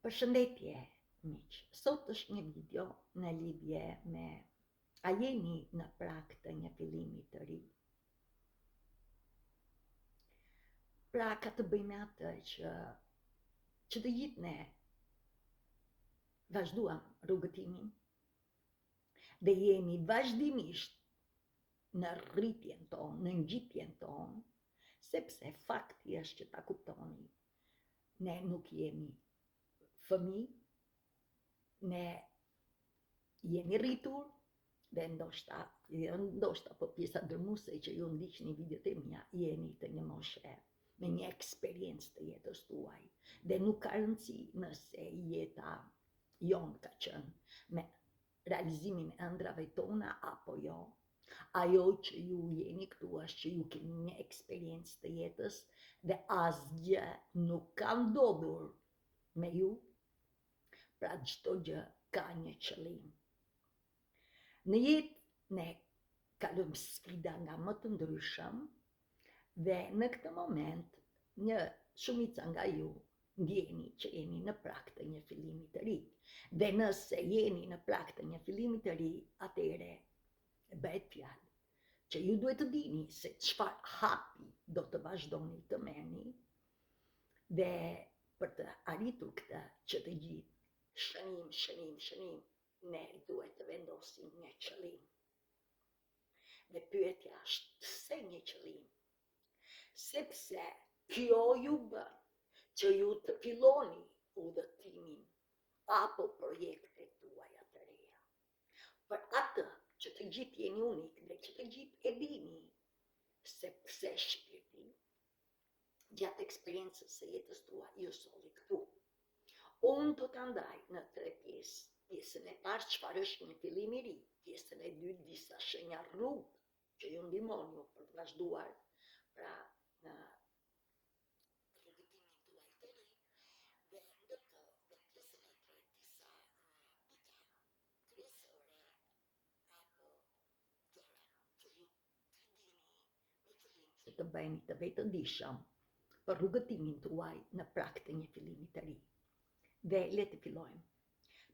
Përshëndetje miq. Sot është një video në lidhje me a jeni në prag të një fillimi të ri. Pra ka të bëjë me atë që që të gjithë ne vazhduam rrugëtimin dhe jemi vazhdimisht në rritjen tonë, në ngjitjen tonë, sepse fakti është që ta kuptoni, ne nuk jemi fëmijë, ne jemi rritur dhe ndoshta, jo ndoshta, po pjesa dërmuese që ju ndiqni videot e mia, jeni të një moshe me një eksperiencë të jetës tuaj dhe nuk ka rëndësi nëse jeta jonë ka qenë me realizimin e ëndrrave tona apo jo. Ajo që ju jeni këtu është që ju keni një eksperiencë të jetës dhe asgjë nuk ka ndodhur me ju. Pra çdo gjë ka një qëllim. Në jetë ne kalojmë sfida nga më të ndryshëm dhe në këtë moment një shumica nga ju ndjeni që jeni në prag të një fillimi të ri. Dhe nëse jeni në prag të një fillimi të ri, atëherë bëhet fjalë që ju duhet të dini se çfarë hapi do të vazhdoni të merrni dhe për të arritur këtë që të gjithë shënim, shënim, shënim, ne duhet të vendosim një qëllim. Dhe pyetja është pse një qëllim? Sepse kjo ju bën që ju të filloni udhëtimin apo projektet tuaja të reja. Për atë që të gjithë jeni unik dhe që të gjithë e dini se pse shpirti gjatë eksperiencës së jetës tuaj ju solli këtu. Unë do ta ndaj në tre pjesë. Pjesën e parë çfarë është një fillim i ri, pjesën e dytë disa shenja rrugë që ju ndihmon ju për të vazhduar pra në rrugëtimin tuaj të ri dhe ndërkohë dhe pjesën e tretë disa pika kryesore apo gjëra që ju t'i dini me qëllim që të bëheni të vetëdijshëm për rrugëtimin tuaj në prag të një fillimi të ri. Dhe le të fillojmë.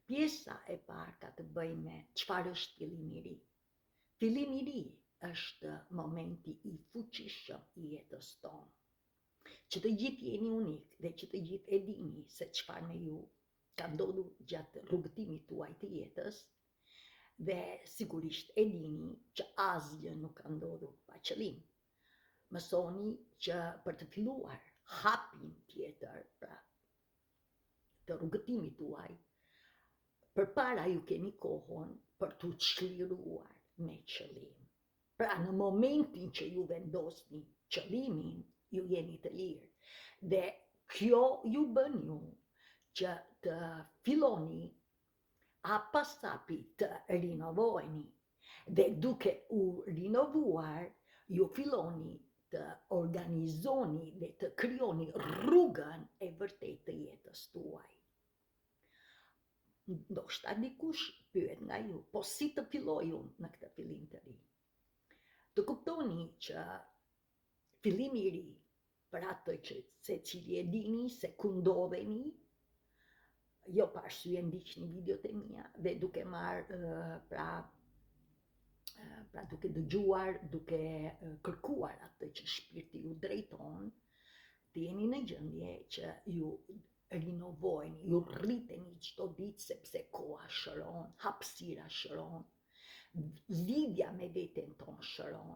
Pjesa e parë ka të bëjë me çfarë është fillimi i ri. Fillimi i ri është momenti i fuqishëm i jetës tonë. Që të gjithë jeni unik dhe që të gjithë e dini se çfarë me ju ka ndodhur gjatë rrugëtimit tuaj të jetës dhe sigurisht e dini që asgjë nuk ka ndodhur pa qëllim. Mësoni që për të filluar hapin tjetër, pra të rrugëtimit tuaj, përpara ju keni kohën për t'u çliruar me qëllim. Pra në momentin që ju vendosni qëllimin, ju jeni të lirë. Dhe kjo ju bën ju që të filloni hap pas hapi të rinovoheni. Dhe duke u rinovuar, ju filloni të organizoni dhe të krijoni rrugën e vërtetë të jetës tuaj. Ndoshta dikush pyet nga ju, po si të filloj unë në këtë fillim të ri? Të kuptoni që fillimi i ri për atë që secili e dini se ku ndodheni, jo pa arsye ndiqni videot e mia dhe duke marrë pra pra duke dëgjuar, duke kërkuar atë që shpirti ju drejton, të jeni në gjendje që ju rinovoheni, ju rriteni çdo ditë sepse koha shëron, hapësira shëron, lidhja me veten tonë shëron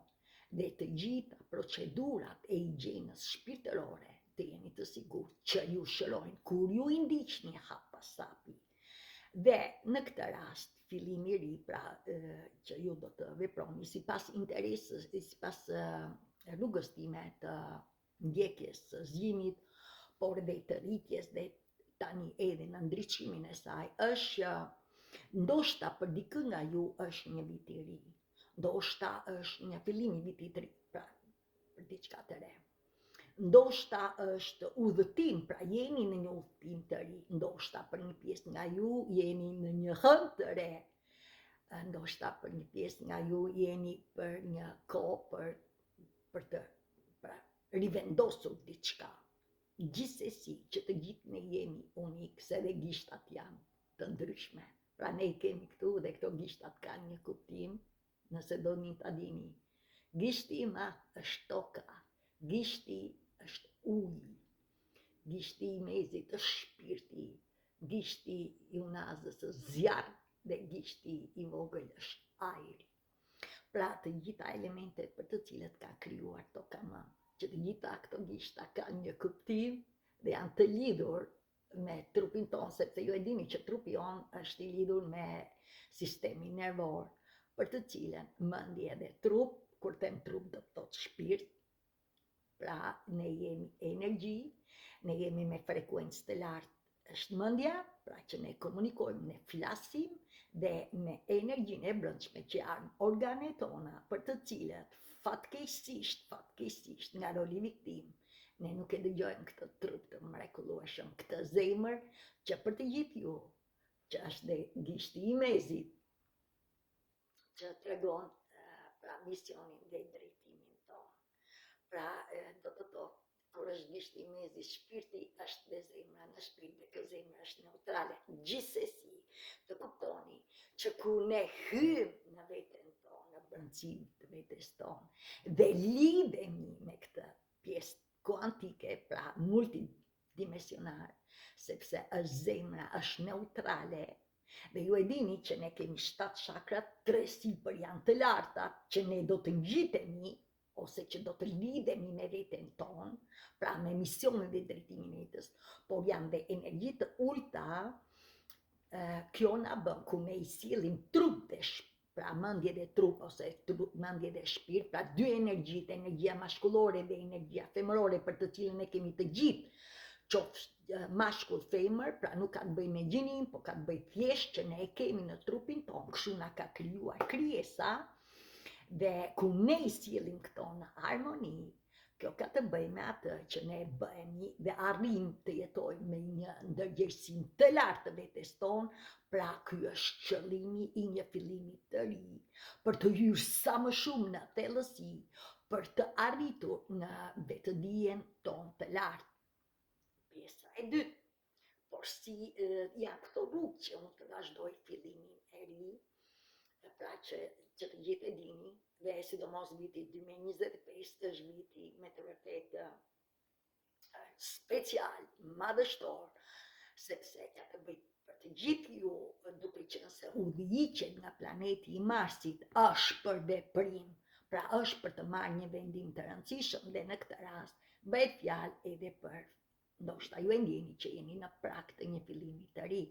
dhe të gjitha procedurat e higjienës shpirtërore të jeni të sigurt që ju shërojnë kur ju i ndiqni hap pas hapi. Dhe në këtë rast, fillimi i ri, pra që ju do të veproni sipas interesës, sipas rrugës time të ndjekjes së zgjimit, por dhe të rritjes dhe tani edhe në ndriçimin e saj, është që ndoshta për dikë nga ju është një vit i ri, ndoshta është një fillim i vitit të ri, pra për diçka të re. Ndoshta është udhëtim, pra jeni në një udhëtim të ri, ndoshta për një pjesë nga ju jeni në një hënë të re, ndoshta për një pjesë nga ju jeni për një kohë për për të pra, rivendosur diçka. Gjithsesi që të gjithë ne jemi unik, se dhe gishtat janë të ndryshme. Pra ne i kemi këtu dhe këto gishtat kanë një kuptim, nëse doni ta dini. Gishti i madh është toka, gishti është uji, gishti i mezit është shpirti, gishti i unazës është zjarr dhe gishti i vogël është ajri. Pra të gjitha elementet për të cilët ka krijuar toka mëmë, që të gjitha këto gishta kanë një kuptim dhe janë të lidhur me trupin tonë, sepse ju e dini që trupi jonë është i lidhur me sistemin nervor, për të cilën mendje dhe trup, kur them trup do të thotë shpirt, Pra, ne jemi energji, ne jemi me frekuencë të lartë, është mendja, pra që ne komunikojmë, ne flasim dhe me energjinë e brendshme që janë organet tona për të cilët fatkeqësisht, fatkeqësisht nga roli viktimë, ne nuk e dëgjojmë këtë trup të mrekullueshëm, këtë zemër që për të gjithë ju, që është dhe gishti i mezit, që tregon pra misionin dhe drejtimin tonë. Pra do të thotë kur është gishti i mezit, shpirti është dhe zemra në shpirt dhe kjo zemra është neutrale. Gjithsesi, të kuptoni që kur ne hyjmë në veten tonë, në brendësi të vetes tonë, dhe lidhemi me këtë pjesë kuantike, pra multidimensional, sepse është zemra, është neutrale, Dhe ju e dini që ne kemi 7 chakrat, tre sipër janë të larta, që ne do të ngjitemi ose që do të lidhemi me veten tonë, pra me misionin dhe drejtimin e jetës, por janë dhe energji të ulta, kjo na bën kur ne i sjellim trup dhe pra mendje dhe trup ose trup, mendje dhe shpirt, pra dy energjitë, energjia mashkullore dhe energjia femërore për të cilën ne kemi të gjithë, qoftë mashkull femër, pra nuk ka të bëjë me gjinin, po ka të bëjë thjesht që ne e kemi në trupin tonë, kështu na ka krijuar krijesa dhe kur ne i sjellim këto në harmoni, Kjo ka të bëjë me atë që ne bëhemi dhe arrijmë të jetojmë me një ndërgjegjësim të lartë të vetes tonë, pra ky është qëllimi i një fillimi të ri, për të hyrë sa më shumë në thellësi, për të arritur në vetëdijen tonë të lartë. Pjesa e dytë, por si janë këto rrugë që unë të vazhdoj fillimin e ri, pra që, që të gjithë e dini, dhe sidomos viti 2025 është viti me të vërtetë special, madhështor, sepse ka të bëjë për të gjithë ju, duke qenë se udhëhiqet nga planeti i Marsit, është për veprim, pra është për të marrë një vendim të rëndësishëm dhe në këtë rast bëhet fjalë edhe për Ndoshta ju e ndjeni që jeni në prag të një fillimi të ri.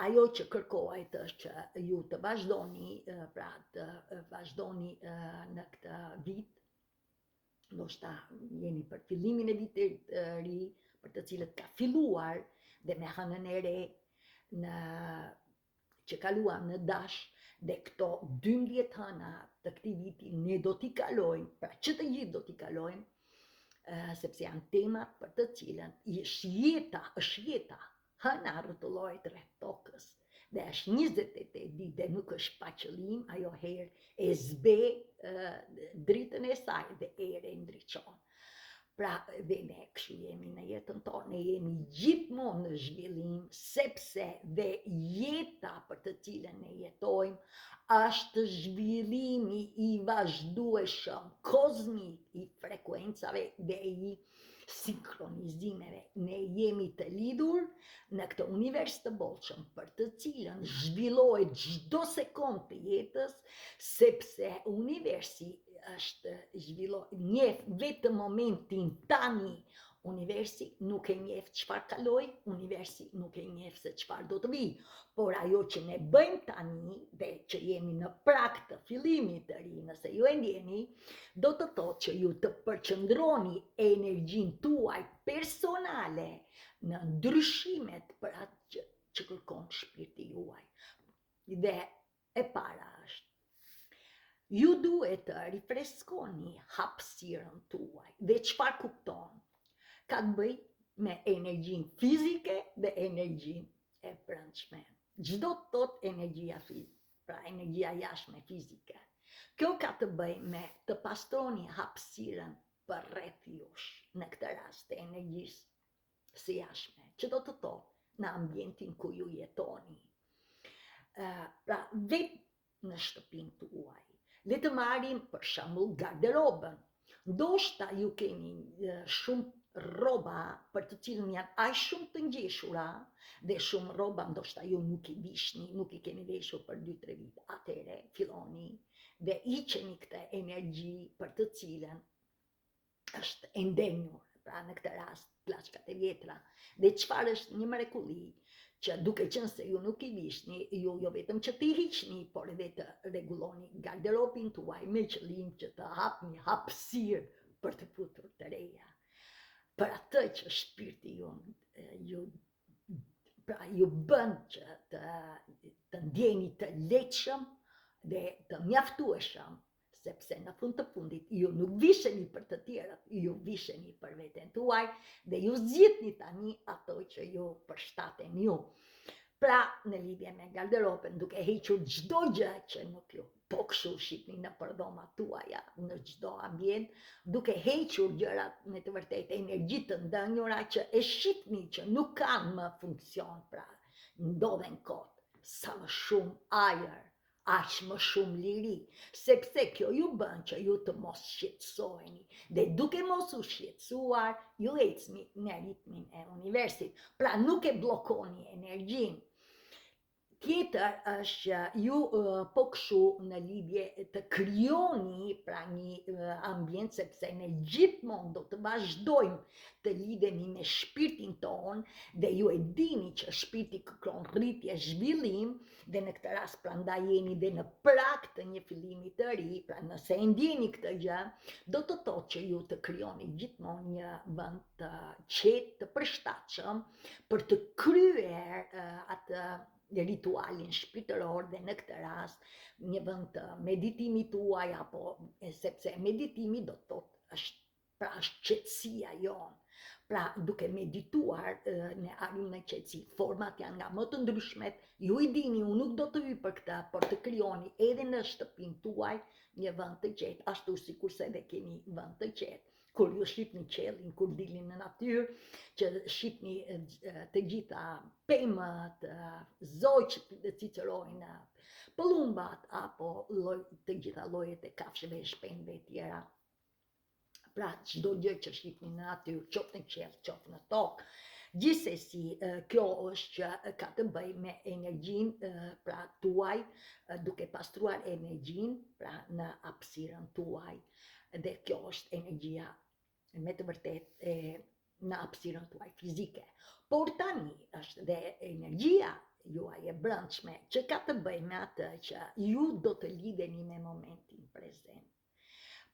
Ajo që kërkohet është që ju të vazhdoni, pra të vazhdoni në këtë vit, ndoshta jeni për fillimin e vitit të ri, për të cilët ka filluar dhe me hënën e re në që kaluam në dash dhe këto 12 hëna të këtij viti ne do t'i kalojmë, pra që të gjithë do t'i kalojmë, sepse janë temat për të cilën është jeta, është jeta, hëna rrotullohet rreth tokës dhe është 28 ditë dhe nuk është pa qëllim, ajo herë e zbeh dritën e saj dhe herë e ndriçon. Pra dhe ne kështu jemi në jetën tonë, ne jemi gjithmonë në zhvillim, sepse dhe jeta për të cilën ne jetojmë është zhvillimi i vazhdueshëm kozmik i frekuencave dhe i sinkronizimeve. Ne jemi të lidhur në këtë univers të bollshëm për të cilën zhvillohet çdo sekondë të jetës, sepse universi është zhvillo, njeh vetëm momentin tani, universi nuk e njeh çfarë kaloi, universi nuk e njeh se çfarë do të vijë, por ajo që ne bëjmë tani dhe që jemi në prag të fillimit të ri, nëse ju e ndjeni, do të thotë që ju të përqendroni energjinë tuaj personale në ndryshimet për atë që, që kërkon shpirti juaj. Dhe E para është, ju duhet të rifreskoni hapësirën tuaj. Dhe çfarë kupton? Ka të bëjë me energjinë fizike dhe energjinë e brendshme. Ç'do të thotë energjia fizike, pra energjia jashtme fizike. Kjo ka të bëjë me të pastroni hapësirën. përreth jush, në këtë rast të energjisë së jashtme, që do të thotë në ambientin ku ju jetoni. Pra, vetë në shtëpinë tuaj. Le të marrim për shembull garderobën. Ndoshta ju keni shumë rroba për të cilën janë aq shumë të ngjeshura dhe shumë rroba ndoshta ju nuk i vishni, nuk i keni veshur për 2-3 vite. Atëherë filloni dhe hiqeni këtë energji për të cilën është e ndenjur, pra në këtë rast plaçkat e vjetra. Dhe çfarë është një mrekulli që duke qenë se ju nuk i vishni, ju jo vetëm që t'i hiqni, por edhe të rregulloni garderobin tuaj me qëllim që të hapni hapësirë për të futur të reja. Për atë që shpirti ju ju pra ju bën që të të ndjeni të lehtshëm dhe të mjaftueshëm sepse në fund të fundit ju nuk visheni për të tjerët, ju visheni për veten tuaj dhe ju zgjidhni tani ato që ju përshtaten ju. Pra, në lidhje me garderobën, duke hequr çdo gjë që nuk ju po kështu shihni nëpër dhomat tuaja, në çdo ambient, duke hequr gjërat me të vërtetë energji të ndënjura që e shihni që nuk kanë më funksion, pra ndodhen kot, sa më shumë ajër, aq më shumë liri, sepse kjo ju bën që ju të mos shqetësoheni dhe duke mos u shqetësuar, ju ecni në ritmin e universit. Pra nuk e bllokoni energjinë. Tjetër është që ju po kështu në lidhje të krijoni pra një ambient sepse ne gjithmonë do të vazhdojmë të lidhemi me shpirtin tonë dhe ju e dini që shpirti kërkon rritje, zhvillim dhe në këtë rast prandaj jeni dhe në prag të një fillimi të ri, pra nëse e ndjeni këtë gjë, do të thotë që ju të krijoni gjithmonë një vend të qetë, të përshtatshëm për të kryer atë ritualin shpirtëror dhe në këtë rast një vend të meditimit tuaj apo sepse meditimi do të thotë është Pra është qetësia jonë. Pra duke medituar ne arrijmë në qetësi. Format janë nga më të ndryshmet. Ju i dini, unë nuk do të hyj për këtë, por të krijoni edhe në shtëpinë tuaj një vend të qetë, ashtu sikurse edhe keni vend të qetë. Kur ju shihni qiellin, kur dilni në natyrë, që shihni të gjitha pemët, zogjtë që cicërojnë, pëllumbat apo lloj, të gjitha llojet e kafshëve, shpendëve e tjera. Pra, çdo gjë që shihni në natyrë, qoftë në qiell, qoftë në tokë, gjithsesi kjo është që ka të bëjë me energjinë pra tuaj, duke pastruar energjinë pra në hapësirën tuaj. Dhe kjo është energjia me të vërtetë e në hapësirën tuaj fizike. Por tani është dhe energjia juaj e brendshme që ka të bëjë me atë që ju do të lidheni me momentin prezent.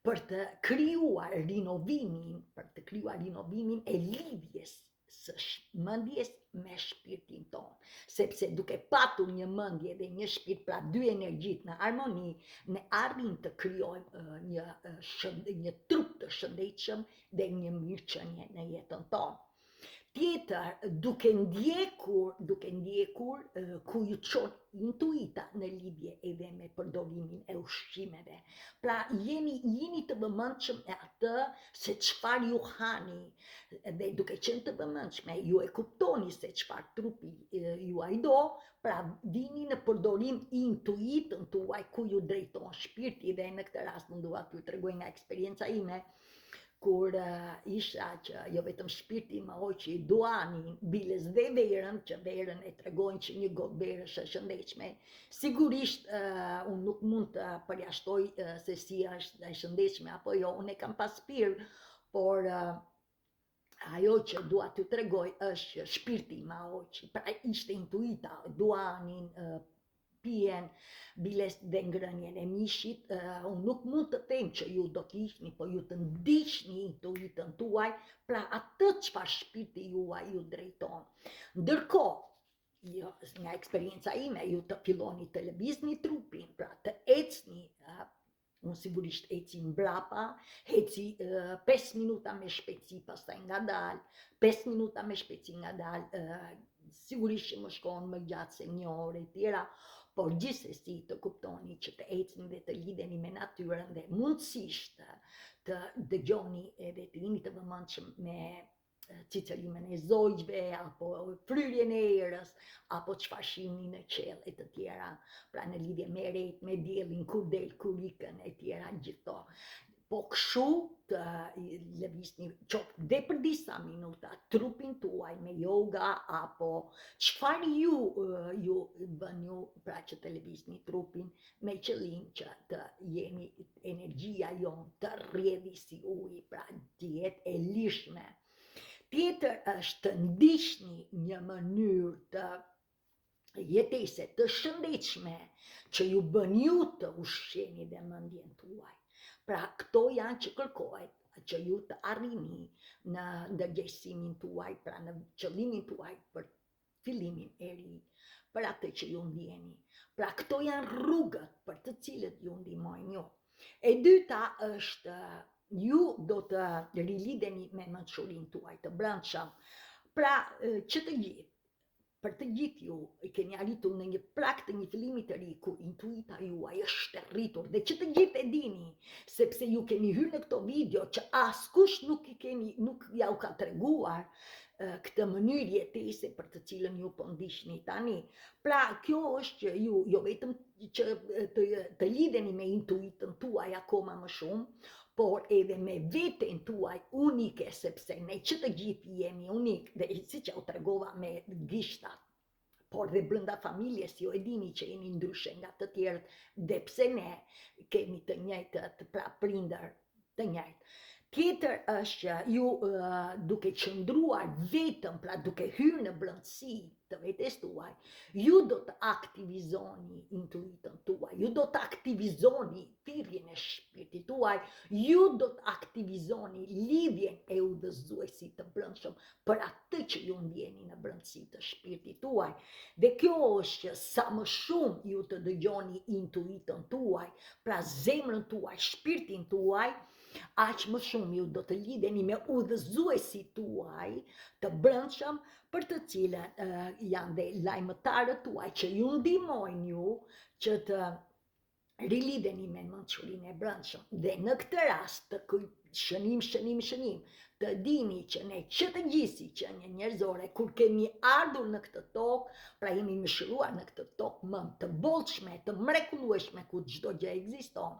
për të krijuar rinovimin, për të krijuar rinovimin e lidhjes së mendjes me shpirtin tonë, sepse duke patur një mendje dhe një shpirt, pra dy energjitë në harmoni, ne arrijmë të krijojmë një shënd, një trup të shëndetshëm dhe një mirëqenie në jetën tonë. Tjetër, duke ndjekur, duke ndjekur ku ju çon intuita në lidhje edhe me përdorimin e ushqimeve. Pra jeni jini të vëmendshëm e atë se çfarë ju hani dhe duke qenë të vëmendshme, ju e kuptoni se çfarë trupi juaj do, pra vini në përdorim intuitën tuaj ku ju drejton shpirti dhe në këtë rast unë dua t'ju tregoj nga eksperienca ime, kur isha që jo vetëm shpirti më hoqi duhanin, biles dhe verën, që verën e tregojnë që një gotë verë është e shëndetshme. Sigurisht uh, unë nuk mund të përjashtoj uh, se si është e shëndetshme apo jo, unë e kam pas pirë, por uh, ajo që dua t'ju tregoj është që shpirti ma hoqi, pra ishte intuita, duhanin, uh, pijen, biles dhe ngrënien e mishit, uh, unë nuk mund të them që ju do të hiqni, po ju të ndiqni intuitën tuaj, pra atë çfarë shpirti juaj ju drejton. Ndërkohë, jo, nga eksperienca ime, ju të filloni të lëvizni trupin, pra të ecni, uh, Unë sigurisht eci mbrapa, eci 5 minuta me shpejtësi, pastaj ngadalë, 5 minuta me shpejtësi ngadalë, sigurisht që më shkon më gjatë se një orë e tjera, por gjithsesi të kuptoni që të ecni dhe të lidheni me natyrën dhe mundësisht të dëgjoni edhe të jeni të vëmendshëm me cicërimën e zogjve, apo fryrjen e erës, apo çfarë shihni në qiell e të tjera, pra në lidhje me retë, me diellin, kur del, kur ikën e tjera, gjithë to. Po kshu të lëvizni qoftë dhe për disa minuta trupin tuaj me yoga apo çfarë ju ju bën ju pra që të lëvizni trupin me qëllim që të jeni energjia jonë të rrjedhi si uji, pra të jetë e lirshme. Tjetër është të ndiqni një mënyrë të jetese të shëndetshme që ju bën ju të ushqeni dhe mendjen tuaj. Pra këto janë që kërkohet që ju të arrini në ndërgjegjësimin tuaj, pra në qëllimin tuaj për fillimin e ri, për atë që ju ndjeni. Pra këto janë rrugët për të cilët ju ndihmojnë ju. E dyta është ju do të rilidheni me mençurinë tuaj të brendshëm. Pra që të gjithë, për të gjithë ju keni arritur në një prag të një fillimi të ri ku intuita juaj është e rritur dhe që të gjithë e dini, sepse ju keni hyrë në këto video që askush nuk i keni nuk ja u ka treguar këtë mënyrë jetese për të cilën ju po ndiqni tani. Pra, kjo është që ju jo vetëm që të, të lidheni me intuitën tuaj akoma më shumë, por edhe me veten tuaj unike, sepse ne që të gjithë jemi unik, dhe siç jua tregova me gishtat, por dhe brenda familjes ju e dini që jeni ndryshe nga të tjerët dhe pse ne kemi të njëjtët pra prindër të njëjtë. Tjetër është që ju duke qëndruar vetëm, pra duke hyrë në brendësi të vetes tuaj, ju do të aktivizoni intuitën tuaj, ju do të aktivizoni thirrjen e shpirtit tuaj, ju do të aktivizoni lidhjen e udhëzuesit të brendshëm për atë që ju ndjeni në brendësi të shpirtit tuaj. Dhe kjo është që sa më shumë ju të dëgjoni intuitën tuaj, pra zemrën tuaj, shpirtin tuaj, aq më shumë ju do të lidheni me udhëzuesit tuaj të brendshëm për të cilën uh, janë dhe lajmëtarët tuaj që ju ndihmojnë ju që të rilidheni me mençurinë e brendshëm dhe në këtë rast të kë, shënim, shënim, shënim, të dini që ne që të gjithë si qenie njerëzore, kur kemi ardhur në këtë tokë, pra jemi mishëruar në këtë tokë më të bollshme, të mrekullueshme ku çdo gjë ekziston,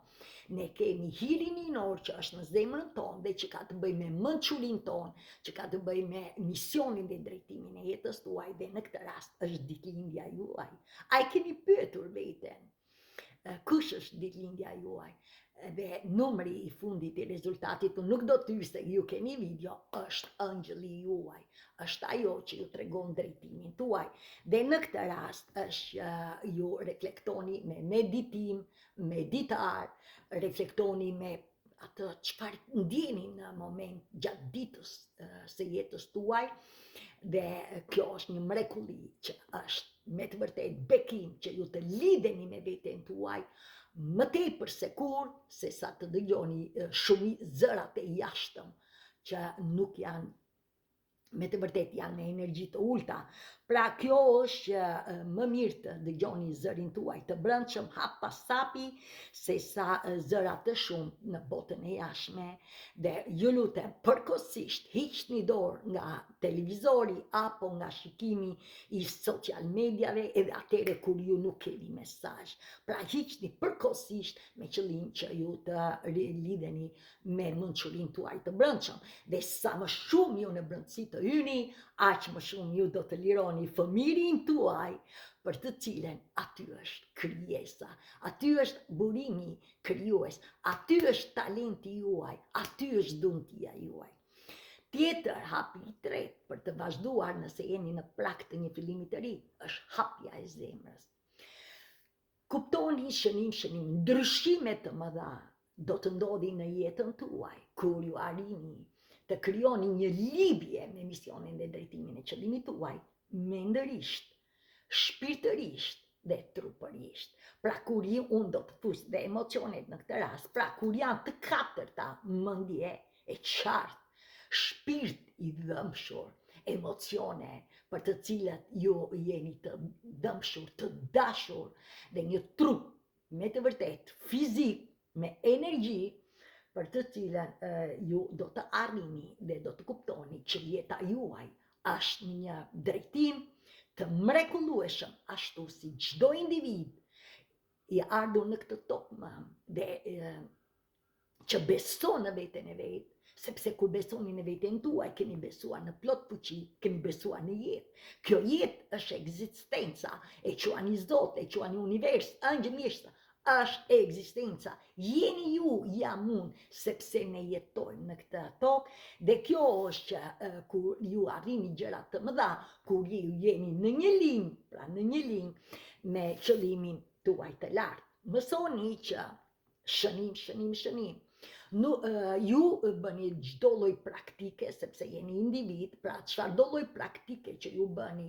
ne kemi hirin hyjnor që është në zemrën tonë dhe që ka të bëjë me mençurinë tonë, që ka të bëjë me misionin dhe drejtimin e jetës tuaj dhe në këtë rast është ditëlindja juaj. A e keni pyetur veten? Kush është ditëlindja juaj? Dhe numri i fundit i rezultatit, unë nuk do të hyj se ju keni video, është ëngjëlli juaj, është ajo që ju tregon drejtimin tuaj. Dhe në këtë rast është që ju reflektoni me meditim, me ditar, reflektoni me atë çfarë ndjeni në moment gjatë ditës së jetës tuaj dhe kjo është një mrekulli që është me të vërtetë bekim që ju të lidheni me veten tuaj më tepër se kurrë se sa të dëgjoni shumë zërat e jashtëm që nuk janë me të vërtetë janë me energji të ulta. Pra kjo është që më mirë të dëgjoni zërin tuaj të brendshëm hap pas hapi se sa zëra të shumë në botën e jashtme dhe ju lutem përkohësisht hiqni dorë nga televizori apo nga shikimi i social mediave edhe atëherë kur ju nuk keni mesazh. Pra hiqni përkohësisht me qëllim që ju të lidheni me mençurinë tuaj të brendshëm dhe sa më shumë ju në brendësi të hyni, aq më shumë ju do të lironi fëmijërinë tuaj për të cilën aty është krijesa, aty është burimi krijues, aty është talenti juaj, aty është dhuntia juaj. Tjetër hapi i tretë për të vazhduar nëse jeni në prag të një fillimi të ri, është hapja e zemrës. Kuptoni shënim shënim ndryshime të mëdha do të ndodhin në jetën tuaj kur ju arrini të krijoni një lidhje me misionin dhe drejtimin e qëllimit tuaj mendërisht, shpirtërisht. dhe trupërisht. Pra kur ju unë do të fus dhe emocionet në këtë rast, pra kur janë të katërta mendje e qartë, shpirt i dhëmshur, emocione për të cilat ju jeni të dhëmshur, të dashur dhe një trup me të vërtetë fizik, me energji, për të cilën ju do të arrini dhe do të kuptoni që jeta juaj është në një drejtim të mrekullueshëm, ashtu si çdo individ i ardhur në këtë tokë mëmë dhe e, që beson në veten e vet, sepse kur besoni në veten tuaj, keni besuar në plot fuqi, keni besuar në jetë. Kjo jetë është ekzistenca, e quani Zot, e quani univers, ëngjëj, mjeshtra, është ekzistenca. Jeni ju, jam unë, sepse ne jetojmë në këtë tokë dhe kjo është që kur ju arrini gjëra të mëdha, kur ju jeni në një linjë, pra në një linjë me qëllimin tuaj të lartë. Mësoni që Shënim, shënim, shënim. Nu, ju bëni çdo lloj praktike, sepse jeni individ, pra çfarëdo lloj praktike që ju bëni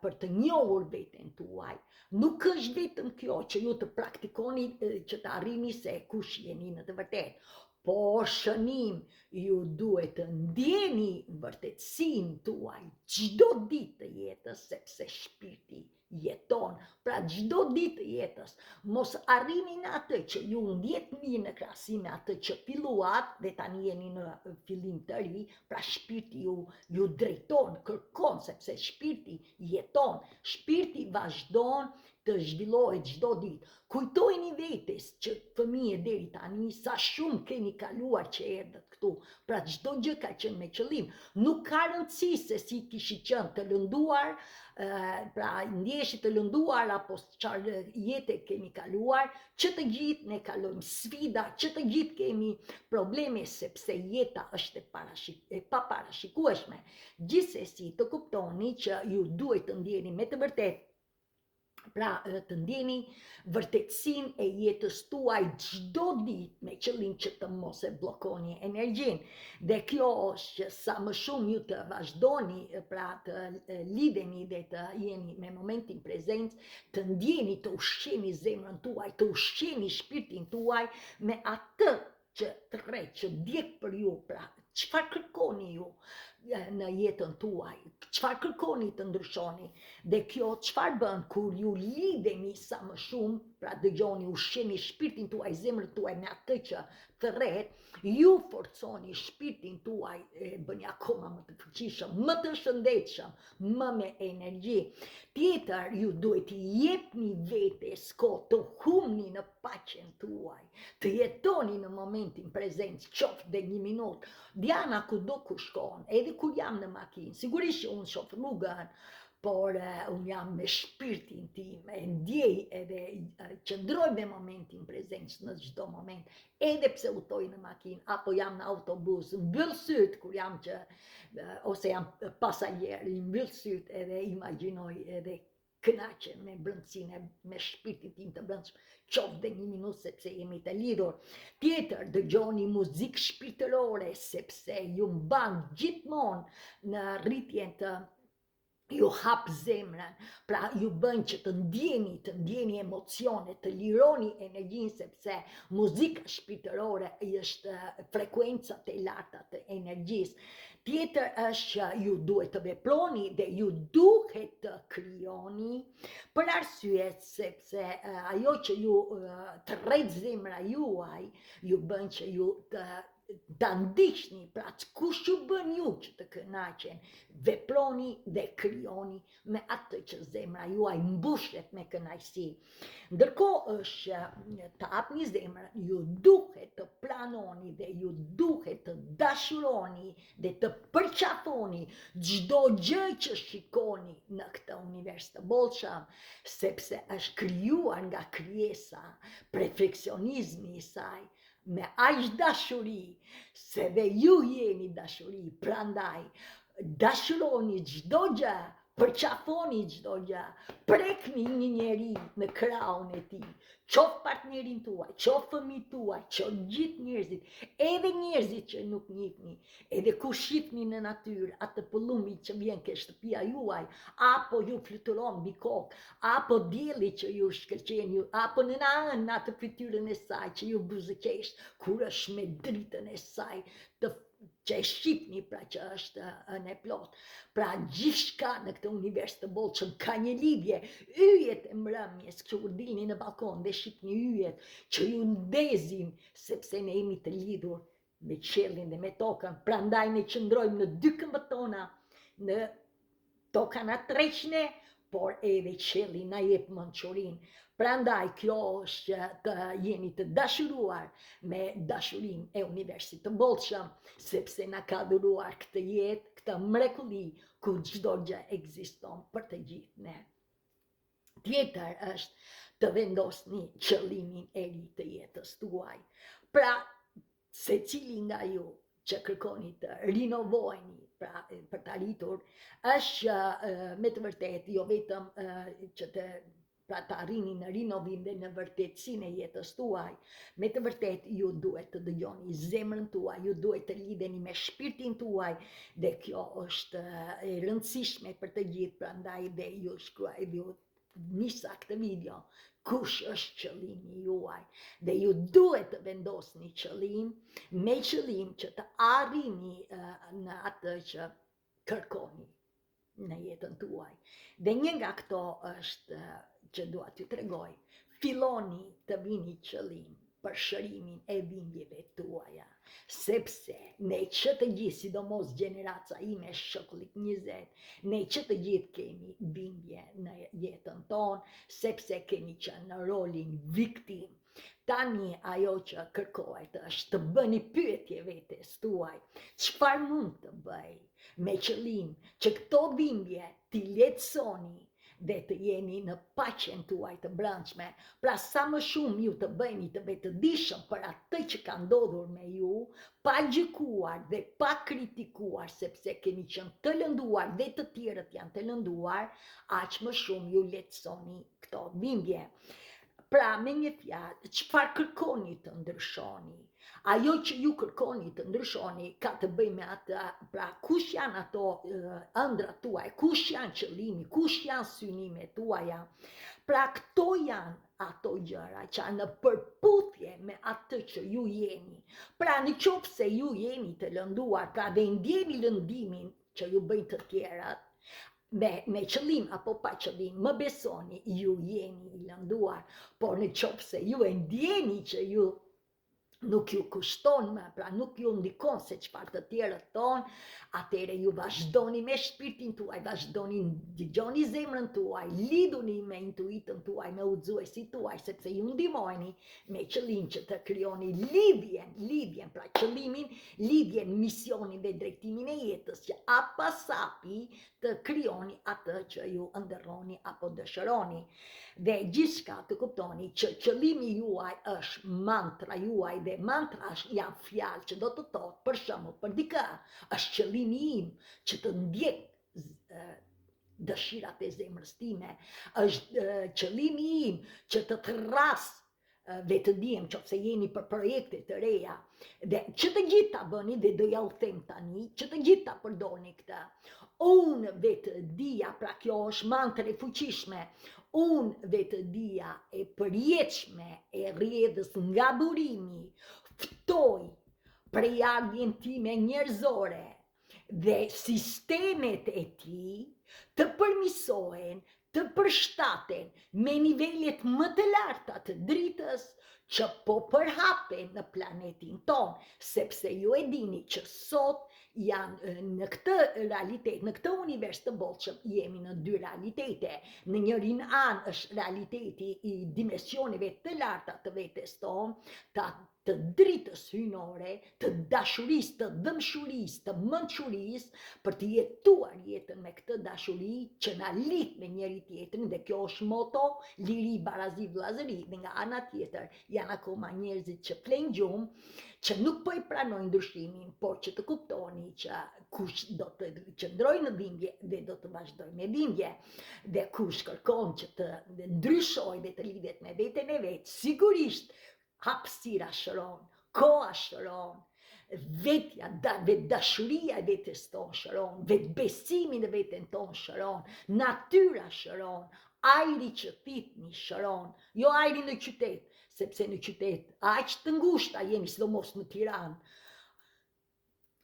për të njohur veten tuaj, nuk është vetëm kjo që ju të praktikoni që të arrini se kush jeni në të vërtetë, por shënim, ju duhet të ndjeni vërtetësinë tuaj çdo ditë të jetës, sepse shpirti jeton, pra çdo ditë të jetës, mos arrini në atë që ju ndjetë mirë në krahasim me atë që filluat dhe tani jeni në fillim të ri, pra shpirti ju, ju drejton, kërkon, sepse shpirti jeton, shpirti vazhdon të zhvillohet çdo ditë. Kujtojini vetes që fëmijë deri tani sa shumë keni kaluar që erdhët këtu. Pra çdo gjë ka qenë me qëllim. Nuk ka rëndësi se si kishit qenë të lënduar, pra ndjeheshit të lënduar apo çfarë jete keni kaluar, që të gjithë ne kalojmë sfida, që të gjithë kemi probleme sepse jeta është e parashik e paparashikueshme. Gjithsesi të kuptoni që ju duhet të ndjeni me të vërtetë Pra, të ndjeni vërtetësinë e jetës tuaj çdo ditë me qëllim që të mos e bllokoni energjinë. Dhe kjo është që sa më shumë ju të vazhdoni, pra të lidheni dhe të jeni me momentin prezent, të ndjeni, të ushqeni zemrën tuaj, të ushqeni shpirtin tuaj me atë që thërret, që djeg për ju, pra, çfarë kërkoni ju në jetën tuaj, çfarë kërkoni të ndryshoni, dhe kjo çfarë bën kur ju lidheni sa më shumë, pra dëgjoni, ushqeni shpirtin tuaj, zemrën tuaj me atë që thërret, ju forconi shpirtin tuaj, e bëni akoma më të fuqishëm, më të shëndetshëm, më me energji. Tjetër, ju duhet t'i jepni vetes kohë të humni në paqen tuaj. Të jetoni në momentin prezent, qoftë dhe një minutë. Diana kudo ku shkon, edhe kur jam në makinë, sigurisht që unë shoh rrugën, por uh, unë jam me shpirtin tim, e ndjej edhe uh, qëndroj me momentin prezent në çdo moment, edhe pse udhëtoj në makinë, apo jam në autobus, mbyll sytë kur jam që, uh, ose jam pasagjer, i mbyll sytë edhe imagjinoj edhe kënaqem me brendësinë, me shpirtin tim të brendshëm, qoftë dhe një minutë sepse jemi të lidhur. Tjetër, dëgjoni muzikë shpirtërore sepse ju mban gjithmonë në rritjen të ju hap zemrën, pra ju bën që të ndjeni, të ndjeni emocione, të lironi energjinë sepse muzika shpirtërore është frekuencat e larta të energjisë. Tjetër është që ju duhet të veproni dhe ju duhet të krijoni për arsye sepse ajo që ju thërret zemra juaj, ju bën që ju të ta ndiqni, pra kush ju bën ju që të kënaqen, veproni dhe krijoni me atë që zemra juaj mbushet me kënaqësi. Ndërkohë është që të hapni zemrën, ju duhet të pranoni dhe ju duhet të dashuroni dhe të përqafoni çdo gjë që shikoni në këtë univers të bollshëm, sepse është krijuar nga krijesa, perfeksionizmi i saj, me aq dashuri, se dhe ju jeni dashuri, prandaj dashuroni çdo gjë. Përqafoni çdo gjë, prekni një njeri në krahun e tij, qoftë partnerin tuaj, qoftë fëmijët tuaj, qoftë gjithë njerëzit, edhe njerëzit që nuk njihni, edhe kur shihni në natyrë atë pëllumbi që vjen ke shtëpia juaj, apo ju fluturon mbi kokë, apo dielli që ju shkëlqen ju, apo nëna hënë në atë fytyrën e saj që ju buzëqesh, kur është me dritën e saj të që e shihni pra që është hënë e plotë. Pra gjithçka në këtë univers të bollshëm ka një lidhje. Yjet e mbrëmjes, që kur dilni në ballkon dhe shihni yjet që ju ndezin sepse ne jemi të lidhur me qiellin dhe me tokën. Prandaj ne qëndrojmë në dy këmbët tona, në Toka na tërheq ne, por edhe qielli na jep mençurinë. Prandaj kjo është që të jeni të dashuruar me dashurinë e universit të bollshëm, sepse na ka dhuruar këtë jetë, këtë mrekulli ku çdo gjë ekziston për të gjithë ne. Tjetër është të vendosni qëllimin e ri të jetës tuaj. Pra, secili nga ju që kërkoni të rinovoheni, pra për të arritur, është që me të vërtetë jo vetëm që të pra të arrini në rinovim dhe në vërtetësinë e jetës tuaj, me të vërtetë ju duhet të dëgjoni zemrën tuaj, ju duhet të lidheni me shpirtin tuaj dhe kjo është e rëndësishme për të gjithë, prandaj dhe ju shkruaj dhe ju nisa këtë video, kush është qëllimi juaj dhe ju duhet të vendosni qëllim me qëllim që të arrini në atë që kërkoni në jetën tuaj. Dhe një nga këto është që dua t'ju tregoj, filloni të vini qëllim për shërimin e dhimbjeve tuaja, sepse ne që të gjithë, sidomos gjenerata ime e shekullit 20, ne që të gjithë kemi dhimbje në jetën tonë, sepse kemi qenë në rolin viktimë. Tani ajo që kërkohet është të bëni pyetje vetes tuaj, çfarë mund të bëj me qëllim që këto dhimbje t'i lehtësoni dhe të jeni në paqen tuaj të brendshme. Pra sa më shumë ju të bëheni të vetëdijshëm për atë që ka ndodhur me ju, pa gjykuar dhe pa kritikuar sepse keni qenë të lënduar dhe të tjerët janë të lënduar, aq më shumë ju lehtësoni këto dhimbje. Pra, me një fjalë, çfarë kërkoni të ndryshoni? Ajo që ju kërkoni të ndryshoni ka të bëjë me atë, pra kush janë ato ëndrrat tuaja, kush janë qëllimi, kush janë synimet tuaja. Pra këto janë ato gjëra që janë në përputhje me atë që ju jeni. Pra në qoftë se ju jeni të lënduar, pra dhe ndjeni lëndimin që ju bëjnë të tjerët, me, me qëllim apo pa qëllim, më besoni, ju jeni i lënduar, por në qoftë se ju e ndjeni që ju nuk ju kushton më, pra nuk ju ndikon se çfarë të tjerët thonë, atëherë ju vazhdoni me shpirtin tuaj, vazhdoni dëgjoni zemrën tuaj, lidhuni me intuitën tuaj, me udhëzuesit tuaj, sepse ju ndihmojeni me qëllim që të krijoni lidhjen, lidhjen, pra qëllimin, lidhjen, misionin dhe drejtimin e jetës, që hap pas hapi të krijoni atë që ju ëndërroni apo dëshironi. Dhe gjithçka të kuptoni që qëllimi juaj është mantra juaj dhe mantra është janë fjalë që do të thotë për shembull për dikë është qëllimi im që të ndjek dëshirat e zemrës time, është qëllimi im që të thërras vetëdijem qoftë se jeni për projekte të reja dhe që të gjithë ta bëni dhe do ja u them tani që të gjithë ta përdorni këtë unë vetëdija pra kjo është mantrë e fuqishme unë vetëdija e përjetshme e rrjedhës nga burimi ftoj prejardhjen time njerëzore dhe sistemet e tij të përmirësohen, të përshtaten me nivelet më të larta të dritës që po përhapen në planetin tonë, sepse ju e dini që sot janë në këtë realitet, në këtë univers të bollshëm, jemi në dy realitete. Në njërin anë është realiteti i dimensioneve të larta të vetes tonë, të. të dritës hyjnore, të dashurisë, të dhembshurisë, të mençurisë, për të jetuar jetën me këtë dashuri që na lidh me njëri-tjetrin dhe kjo është moto, liri, barazi, vëllazëri dhe nga ana tjetër janë akoma njerëzit që flenë gjumë, që nuk po e pranojnë ndryshimin, por që të kuptoni që kush do të qëndrojë në dhimbje dhe do të vazhdojë me dhimbje dhe kush kërkon që të ndryshojë dhe të lidhet me veten e vet, sigurisht Hapësira shëron, koha shëron, vetja, da, vetëdashuria e vetes tonë shëron, vetëbesimi në veten tonë shëron, natyra shëron, ajri që thithni shëron, jo ajri në qytet, sepse në qytet aq të ngushta jemi, sidomos në Tiranë,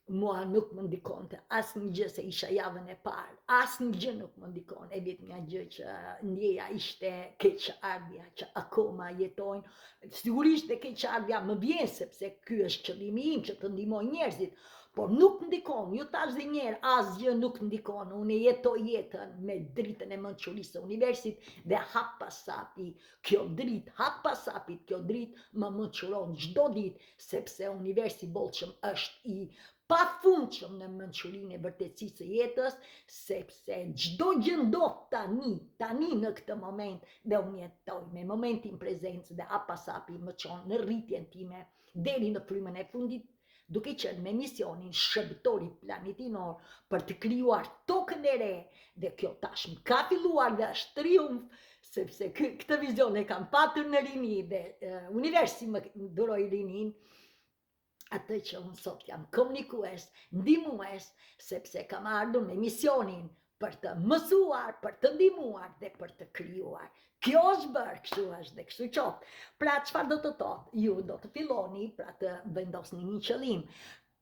Mua nuk më ndikonte asnjë gjë se isha javën e parë, asnjë gjë nuk më ndikon, e vetmja gjë që ndjeja ishte keqardhja që akoma jetojnë. Sigurisht dhe keqardhja më vjen sepse ky është qëllimi im që të ndihmoj njerëzit, por nuk ndikon, ju thashë dhe një herë, asgjë nuk ndikon, unë e jetoj jetën me dritën e mençurisë së universit dhe hap pas hapi, kjo dritë, hap pas hapit, kjo dritë më mençuron çdo ditë sepse universi i bollshëm është i pafundshëm në mençurinë e vërtetësisë së jetës, sepse çdo gjë ndodh tani, tani në këtë moment dhe unë jetoj me momentin prezent dhe hap pas hapi më çon në rritjen time deri në frymën e fundit, duke qenë me misionin shërbëtori planetinor për të krijuar tokën e re dhe kjo tashmë ka filluar dhe është triumf sepse kë, këtë vizion e kam patur në rini dhe uh, universi më dhuroi rininë, atë që unë sot jam komunikues, ndihmues, sepse kam ardhur me misionin për të mësuar, për të ndihmuar dhe për të krijuar. Kjo është bërë, kështu është dhe kështu qoftë. Pra, çfarë do të thotë? Ju do të filloni, pra të vendosni një qëllim.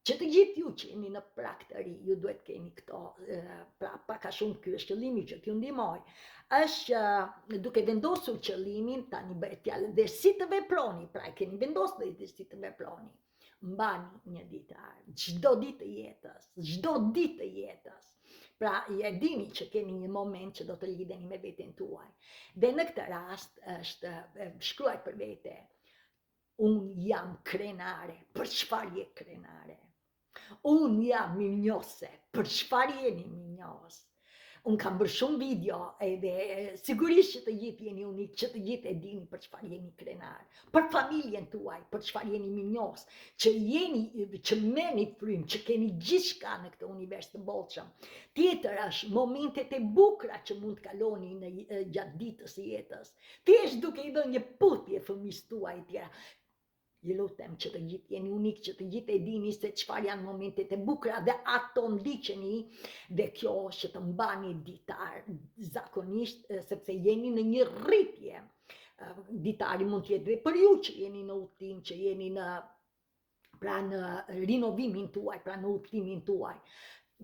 Që të gjithë ju që jeni në prag të ri, ju duhet keni këto, pra pak a shumë ky është qëllimi që t'ju ndihmoj. Është që duke vendosur qëllimin, tani bëhet fjalë dhe si të veproni, pra e keni vendosur dhe si të veproni. Mbani një ditar, çdo ditë të jetës, çdo ditë të jetës. Pra, e dini që keni një moment që do të lidheni me veten tuaj. Dhe në këtë rast është shkruaj për vete, Unë jam krenare, për çfarë je krenare? Unë jam mirënjohëse, për çfarë jeni mirënjohës? Unë kam bërë shumë video edhe sigurisht që të gjithë jeni unik, që të gjithë e dini për çfarë jeni krenar, për familjen tuaj, për çfarë jeni mirënjohës, që jeni që merrni frymë, që keni gjithçka në këtë univers të bollshëm. Tjetër është momentet e bukura që mund të kaloni në gjatë ditës së jetës. Thjesht duke i dhënë një puthje fëmijës tuaj e tjera. Ju lutem që të gjithë jeni unik, që të gjithë e dini se çfarë janë momentet e bukura dhe ato ndiqeni dhe kjo është që të mbani ditar zakonisht sepse jeni në një rritje. Ditari mund të jetë dhe për ju që jeni në udhëtim, që jeni në pra në rinovimin tuaj, pra në udhëtimin tuaj.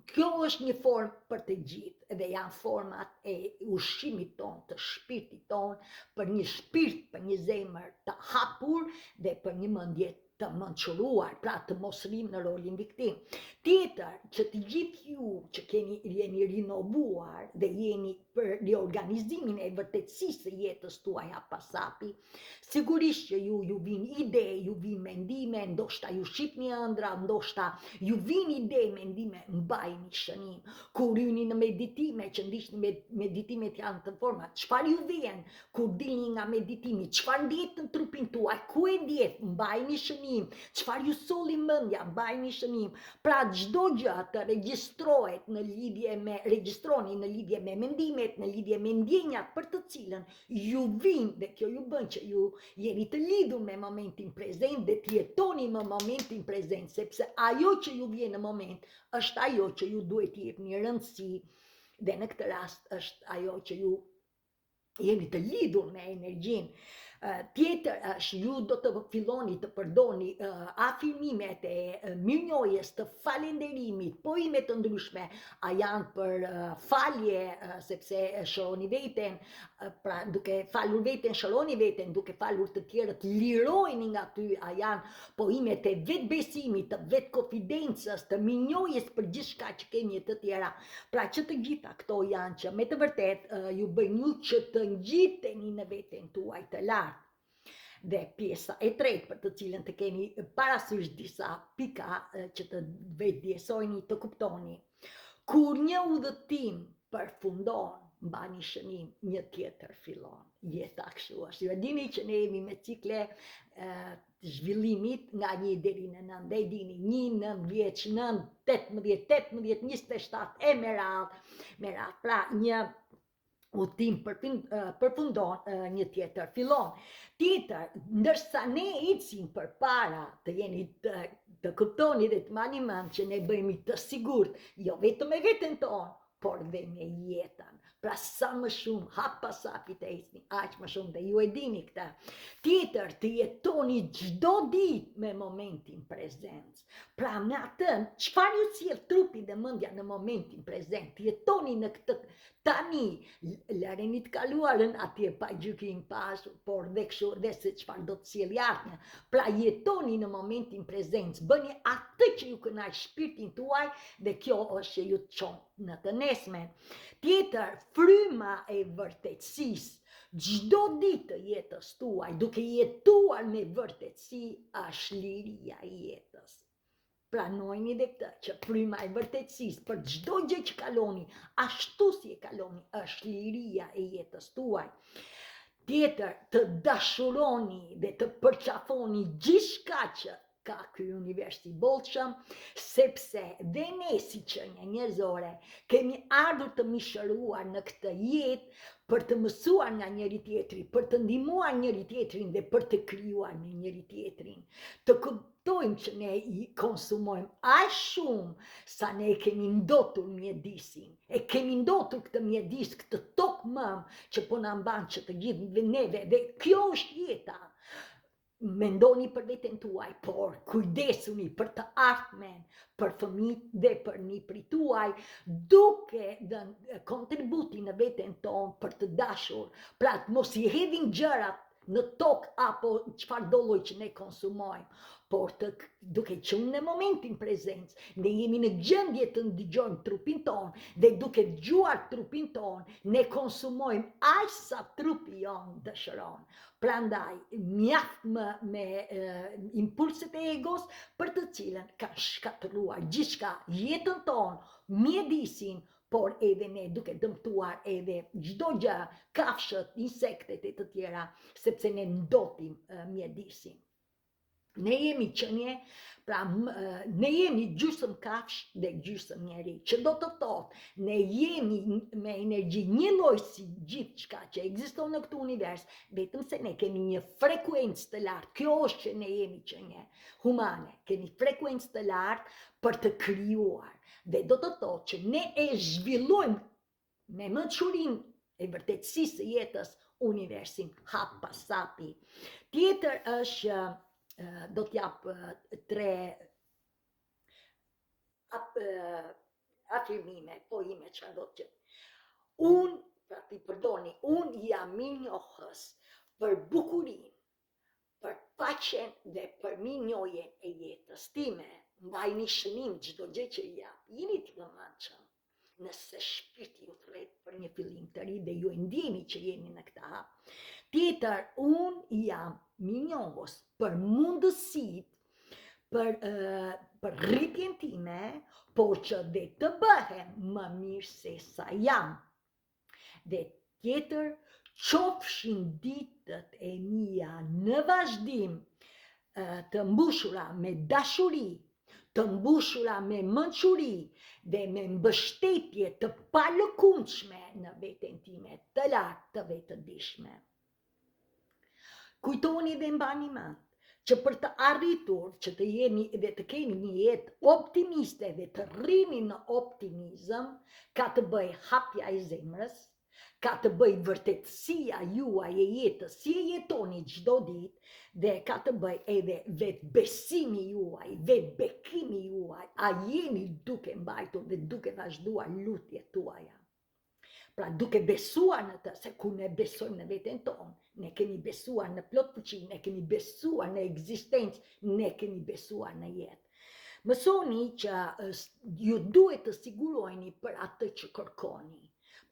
Kjo është një formë për të gjithë dhe janë format e ushqimit tonë, të shpirtit tonë, për një shpirt, për një zemër të hapur dhe për një mendje të mençuruar, pra të mos rrimë në rolin viktimë. Tjetër, që të gjithë ju që keni jeni rinovuar dhe jeni për riorganizimin e vërtetësisë së jetës tuaj hap pas hapi, Sigurisht që ju ju vijnë ide, ju vijnë mendime, ndoshta ju shihni ëndrra, ndoshta ju vijnë ide, mendime, mbajini shënim. Kur hyni në meditime, që ndiqni meditimet janë të forma, çfarë ju vjen kur dilni nga meditimi, çfarë ndjetë në trupin tuaj, ku e ndjetë, mbajini shënim, çfarë ju solli mendja, mbajini shënim. Pra çdo gjë të regjistrohet në lidhje me regjistroni në lidhje me mendimet, në lidhje me ndjenjat për të cilën ju vijnë dhe kjo ju bën që ju jeni të lidhur me momentin prezent dhe të jetoni me momentin prezent, sepse ajo që ju vjen në moment është ajo që ju duhet t'i jepni rëndësi dhe në këtë rast është ajo që ju jeni të lidhur me energjinë. Tjetër është ju do të filloni të përdorni afirmimet e mirënjohjes, të falënderimit, pohime të ndryshme, a janë për falje, sepse shëroni veten, pra duke falur veten, shëroni veten, duke falur të tjerët, liroheni nga ty, a janë pohimet e vetëbesimit, të vetëkonfidencës, të mirënjohjes për gjithçka që kemi e të tjera. Pra që të gjitha këto janë që me të vërtetë ju bëjnë ju që të ngjiteni në veten tuaj të lartë. Dhe pjesa e tretë për të cilën të keni parasysh disa pika që të vetëdijesojni, të kuptoni. Kur një udhëtim përfundon, mbani shënim, një tjetër fillon. Jeta kështu është. Ju e dini që ne jemi me cikle të zhvillimit nga 1 deri në 9, dhe e dini 1, 9 vjeç, 9, 18, 18, 27 e me radhë, me radhë. Pra një udhëtim përfundon, një tjetër fillon. Tjetër, ndërsa ne ecim përpara, të jeni të, të kuptoni dhe të mbani mend që ne bëhemi të sigurt, jo vetëm me veten tonë, por dhe me jetën. Pra sa më shumë hap pas hapi të ecni, aq më shumë dhe ju e dini këtë. Tjetër, të jetoni çdo ditë me momentin prezent. Pra me atë, çfarë ju sjell trupi dhe mendja në momentin prezent, të jetoni në këtë Tani, lëreni të kaluarën atje pa gjykim pas, por dhe kështu dhe se çfarë do të sjellë e ardhmja. Pra jetoni në momentin prezent, bëni atë që ju kënaq shpirtin tuaj dhe kjo është që ju të çon në të nesërmen. Tjetër, fryma e vërtetësisë, çdo ditë të jetës tuaj, duke jetuar me vërtetësi, është liria e jetës. Pranojeni dhe këtë që fryma e vërtetësisë për çdo gjë që kaloni, ashtu si e kaloni, është liria e jetës tuaj. Tjetër, të dashuroni dhe të përqafoni gjithçka që ka ky univers i bollshëm, sepse dhe ne si qenie njerëzore kemi ardhur të mishëruar në këtë jetë për të mësuar nga njëri-tjetri, për të ndihmuar njëri-tjetrin dhe për të krijuar me njëri-tjetrin. Të kuptojmë që ne i konsumojmë aq shumë sa ne e kemi ndotur mjedisin. E kemi ndotur këtë mjedis, këtë tokë mëmë që po na mban që të gjithë neve dhe kjo është jeta. Mendoni për veten tuaj, por kujdesuni për të ardhmen, për fëmijët dhe për nipërit tuaj, duke dhënë kontributin në veten tonë për të dashur. Pra, të mos i hedhim gjërat në tokë apo çfarëdo lloj që ne konsumojmë, por të duke qenë në momentin prezent, ne jemi në gjendje të ndëgjojmë trupin tonë dhe duke dëgjuar trupin tonë, ne konsumojmë aq sa trupi jonë dëshiron. Prandaj, mjaft më me e, impulset e egos për të cilën kanë shkatërruar gjithçka, jetën tonë, mjedisin, por edhe ne duke dëmtuar edhe çdo gjë, kafshët, insektet e të tjera, sepse ne ndotim mjedisin. Ne jemi qenie, pra ne jemi gjysëm kafshë dhe gjysëm njeri, që do të thotë, ne jemi me energji njëlloj si gjithçka që ekziston në këtë univers, vetëm se ne kemi një frekuencë të lartë, kjo është që ne jemi qenie humane, kemi frekuencë të lartë për të krijuar, Dhe do të thotë që ne e zhvillojmë me mençurinë e vërtetësisë së jetës universin hap pas hapi. Tjetër është që do t'jap tre ap, afirmime, pohime çfarë do të thotë. Unë, pra t'i përdorni, unë jam mirënjohës për bukurinë, për paqen dhe për mirënjohjen e jetës time. Mbajni shënim çdo gjë që ju jap. Jini të vëmendshëm. Nëse shpirti ju thërret për një fillim të ri dhe ju e ndjeni që jeni në këtë hap. Tjetër, unë jam mirënjohës për mundësitë për për rritjen time, por që dhe të bëhem më mirë se sa jam. Dhe tjetër, qofshin ditët e mia në vazhdim të mbushura me dashuri, të mbushura me mençuri dhe me mbështetje të palëkundshme në veten time të lartë të vetëdijshme. Kujtoni dhe mbani mend që për të arritur që të jemi dhe të kemi një jetë optimiste dhe të rrini në optimizëm, ka të bëjë hapja e zemrës, ka të bëjë vërtetësia juaj e jetës, si e jetoni çdo ditë dhe ka të bëjë edhe vetëbesimi juaj, vetëbekimi juaj, a jeni duke mbajtur dhe duke vazhduar lutjet tuaja. Pra duke besuar në të, se kur ne besojmë në veten tonë, ne kemi besuar në plotfuqi, ne kemi besuar në ekzistencë, ne kemi besuar në jetë. Mësoni që ju duhet të siguroheni për atë që kërkoni.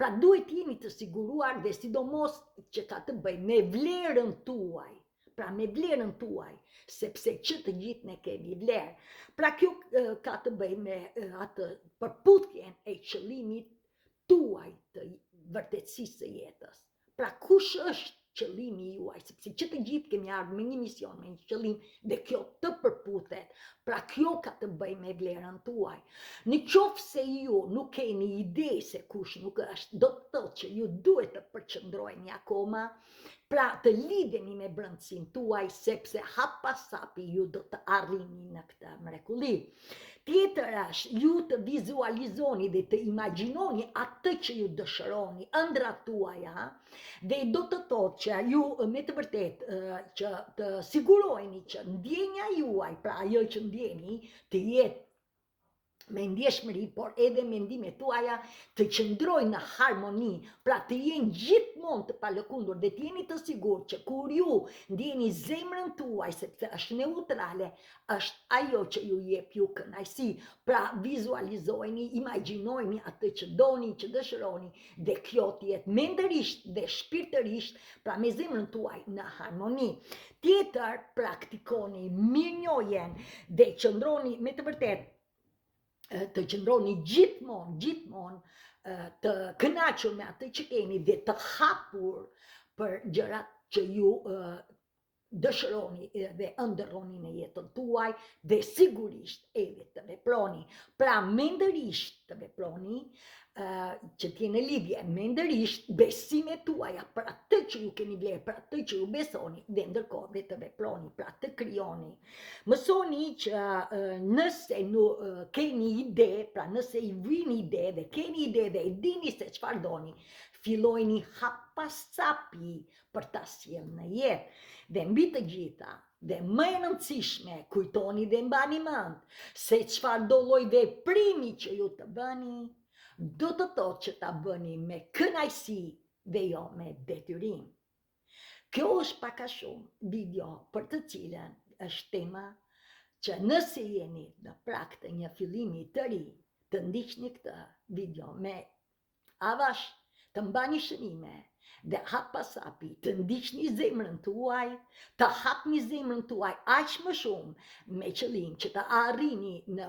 Pra duhet jeni të siguruar dhe sidomos që ka të bëjë me vlerën tuaj. pra me vlerën tuaj, sepse që të gjithë ne kemi vlerë. Pra kjo ka të bëjë me atë përputhjen e qëllimit tuaj të vërtetësisë së jetës. Pra kush është qëllimi juaj, sepse që të gjithë kemi ardhur me një mision, me një qëllim dhe kjo të përputhet. Pra kjo ka të bëjë me vlerën tuaj. Në qoftë se ju nuk keni ide se kush nuk është, do të thotë që ju duhet të përqendroheni akoma, pra të lidheni me brendësinë tuaj, sepse hap pas hapi ju do të arrini në këtë mrekulli. Tjetër është ju të vizualizoni dhe të imagjinoni atë që ju dëshironi, ëndrrat tuaja, dhe do të thotë që ju me të vërtetë që të siguroheni që ndjenja juaj, pra ajo që ndjeni, të jetë me ndjeshmëri, por edhe mendimet tuaja të qëndrojnë në harmoni, pra të jenë gjithmonë të palëkundur dhe të jeni të sigurt që kur ju ndjeni zemrën tuaj, sepse është neutrale, është ajo që ju jep ju kënaqësi. Pra vizualizojeni, imagjinojeni atë që doni, që dëshironi dhe kjo të jetë mendërisht dhe shpirtërisht, pra me zemrën tuaj në harmoni. Tjetër, praktikoni mirënjohjen dhe qëndroni me të vërtetë të qëndroni gjithmonë, gjithmonë të kënaqur me atë që keni dhe të hapur për gjërat që ju dëshironi dhe ëndërroni në jetën tuaj dhe sigurisht edhe të veproni. Pra mendërisht të veproni, që të jenë në lidhje mendërisht besimet tuaja për atë që ju keni vlerë, për atë që ju besoni dhe ndërkohë dhe të veproni, pra të krijoni. Mësoni që nëse nuk keni ide, pra nëse i vini ide dhe keni ide dhe e dini se çfarë doni, fillojni hap pas hapi për ta sjellë në jetë. Dhe mbi të gjitha, dhe më e rëndësishme, kujtoni dhe mbani mend se çfarëdo lloj veprimi që ju të bëni, do të thotë që ta bëni me kënaqësi dhe jo me detyrim. Kjo është pak a shumë video për të cilën është tema që nëse jeni në prag të një fillimi të ri, të ndiqni këtë video me Avash, të mbani shënime dhe hap pas hapi të ndiqni zemrën tuaj, të hapni zemrën tuaj aq më shumë me qëllim që të arrini në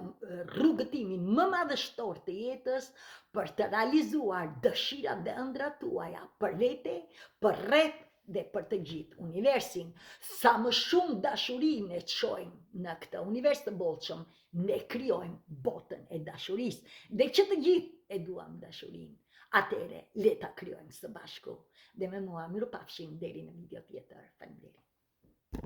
rrugëtimin më madhështor të jetës për të realizuar dëshirat dhe ëndrrat tuaja për vete, për rreth dhe për të gjithë universin. Sa më shumë dashuri ne çojmë në këtë univers të bollshëm, ne krijojmë botën e dashurisë. Dhe që të gjithë e duam dashurinë. Atëherë, le ta krijojmë së bashku. Dhe me mua, mirupafshim deri në video tjetër. Faleminderit.